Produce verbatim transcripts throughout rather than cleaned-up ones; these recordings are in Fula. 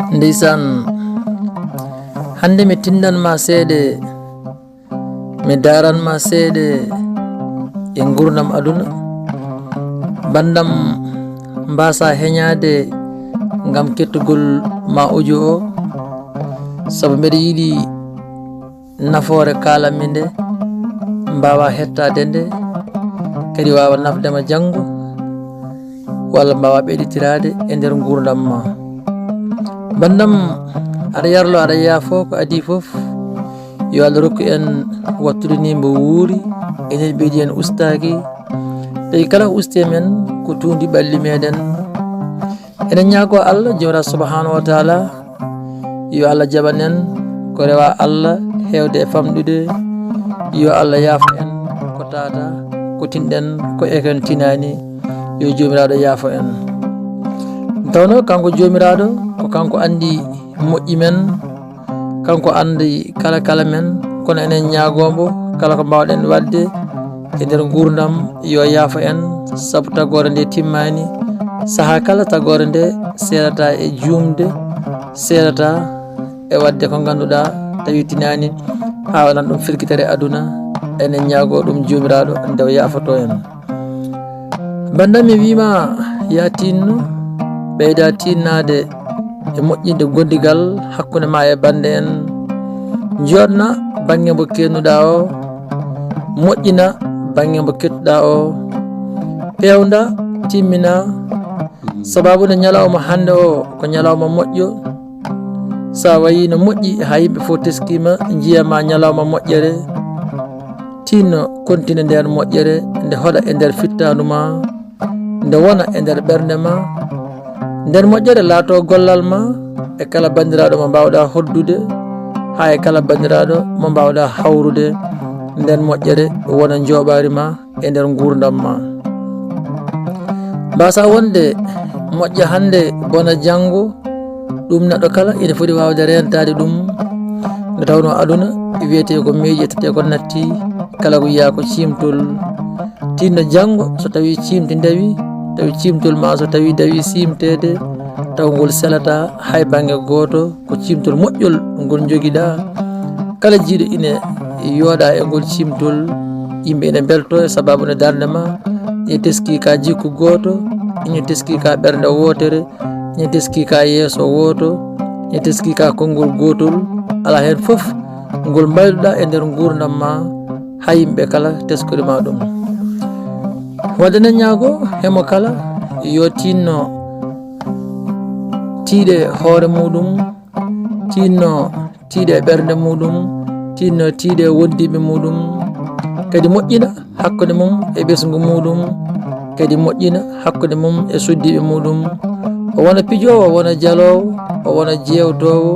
Ndeysaan, hannde mi tindan ma seeɗe, mi daaran ma seeɗe e nguurndam aduna. Banndam, mbaasa heñaade ngam kettugol ma audio o, sabu mbeɗa yiɗi nafoore kaalanmi nde, mbaawa hettaade nde, kadi waawa nafde ma janngo, walla mbaawa ɓeyditiraade e nder nguurndam ma. Banndam, aɗa yarlo, aɗa yaafo, ko adii fof, yo Allah rokku en wattude ni mbo wuuri, enen ɓeydi en ustaaki. Tawi kala ko usti e men, ko tuundi ɓalli meɗen. Eɗen ñaago Allah, Joomiraaɗo Subhaanahu wa Taala, yo Allah jaɓan en ko rewa Allah heewde e famɗude. Yo Allah yaafo en ko tata, ko tinɗen, ko eken tinaani. Yo Joomiraaɗo yaafo en. Tawno kanko Joomiraaɗo, ko kanko anndi moƴƴi men, kanko anndi kala kala men, kono enen ñaagoo mbo kala ko mbaawɗen waɗde e nder nguurndam, yo yaafo en, sabu tagoore nde timmaani. Sahaa kala tagoore nde seerata e juumde, seerata e waɗde ko ngannduɗaa tawi tinaani, haa waɗan ɗum firkitere aduna. Enen ñaagoo ɗum Joomiraaɗo nde o yaafoto en. Banndam, mi wiima, ya tinno, ɓeyda tinnaade e moƴƴinde gondigal hakkunde ma e bannde en. Jooɗna bannge mbo kennuɗaa o, moƴƴina bannge mbo kettuɗaa o, peewnda, timmina, sababu nde ñalawma hannde o ko ñalawma moƴƴo. So a wayii no moƴƴi, haa yimɓe fof teskiima, njiya ma ñalawma moƴƴere. Tinno, kontine ndeen moƴƴere, nde hoɗa e nder fittaandu ma, nde wona e nder ɓernde ma. Nden moƴƴere laato gollal ma e kala banndiraaɗo mo mbaawɗaa hoddude, haa e kala banndiraaɗo mo mbaawɗaa hawrude. Nden moƴƴere wona njooɓaari ma e nder nguurndam ma. Mbaasa wonde moƴƴa hannde, bona janngo, ɗum neɗɗo kala ina foti waawde reentaade ɗum. Nde tawnoo aduna wiyetee ko meeƴi, ettetee ko natti, kala ko yiyaa ko ciimtol. Tinno janngo, so tawii ciimti ndawi, tawi ciimtol ma so tawii dawi siimteede, taw ngol selataa hay bannge gooto. Ko ciimtol moƴƴol ngol njogiɗaa. Kala jiiɗo ina yooɗa e ngol ciimtol, yimɓe ina mbelto e sababu nde darnde ma. Ina teskii ka jikku gooto, ina teskii ka ɓernde wootere, ina teskii ka yeeso wooto, ina teskii ka konngol gootol. Alaa heen fof ngol mbayluɗaa e nder nguurndam ma, haa yimɓe kala teskori ma ɗum. Wadde nen ñaago hemo kala yo tinno tiiɗe hoore muɗum, tinno tiiɗe ɓernde muɗum, tinno tiiɗe wondiɓe muɗum, kadi moƴƴina hakkunde mum e ɓesngu muɗum, kadi moƴƴina hakkunde mum e suddiɓe muɗum. O wona pijoowo, o wona jaloowo, o wona jeewtoowo,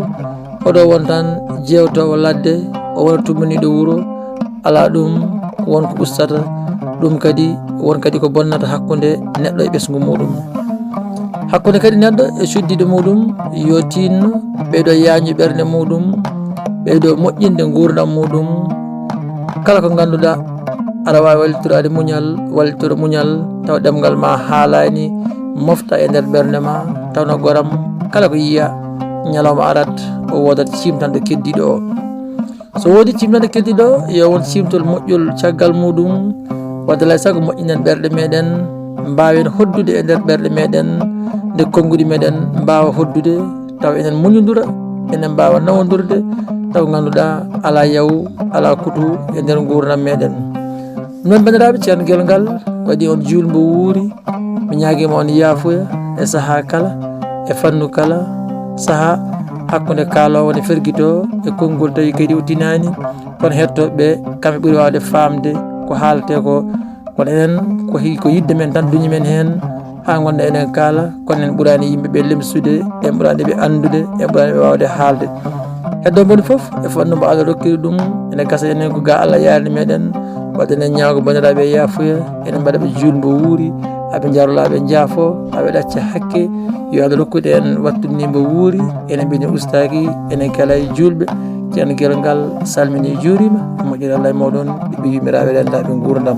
hoɗo won tan jeewtoowo ladde, o wona tumbaniiɗo wuro. Alaa ɗum won ko ustata, ɗum kadi won kadi ko bonnata hakkunde neɗɗo e ɓesngu muɗum. Hakkunde kadi neɗɗo e cuddiiɗo muɗum, yo tinno ɓeydo yañu ɓernde muɗum, ɓeydo moƴƴinde nguurndam muɗum. Kala ko ngannduɗaa aɗa waawi wallitoraade muñal, wallitoro muñal, taw ɗemngal ma haalaani, mofta e nder ɓernde ma, taw no goram, kala ko yiya, ñalawma arat, o woodat ciimtanɗo keddiiɗo o. So woodi ciimtanɗo keddiiɗo, yo won ciimtol moƴƴol caggal muɗum. Wadde alaa e sago moƴƴinen ɓerɗe meɗen, mbaawen hoddude e nder ɓerɗe meɗen, nde konnguɗi meɗen mbaawa hoddude, taw enen muñodira, enen mbaawa nawondirde, taw ngannduɗaa alaa yawu, alaa kutu e nder nguurndam meɗen. Noon, banndiraaɓe, Ceerno Gelgal waɗi on juulmbo wuuri. Mi ñaagiima on yaafuya e sahaa kala, e fannu kala, sahaa hakkunde kaaloowo ne fergitoo e konngol tawi kadi o tinaani. Kono hettooɓe ɓe, kamɓe ɓuri waawde faamde ko haaletee ko. Kono enen, ko hi-, ko yiɗde men tan duñi men heen, haa ngonɗen enen kaala, kono en ɓuraani yimɓe ɓe lemsude, en ɓuraani ɓe anndude, en ɓuraani ɓe waawde haalde. Heddo moni fof e fannu mbo Allah rokkiri ɗum, ene gasa enen ko ga Allah yaarni meɗen. Wadde enen ñaago banndiraaɓe e yaafuya, enen mbaɗa ɓe juulmbo wuuri, aɓe njarla, aɓe njaafo, aɓe ɗacca hakke. Yo Allah rokkude en wattude ni mbo wuuri, enen ɓe ne ustaaki, enen kala e juulɓe. Ceerno Gelgal salmini, juuriima, moƴƴere Allah e mooɗon, ɓiɓɓe yummiraaɓe, renndaaɓe nguurndam.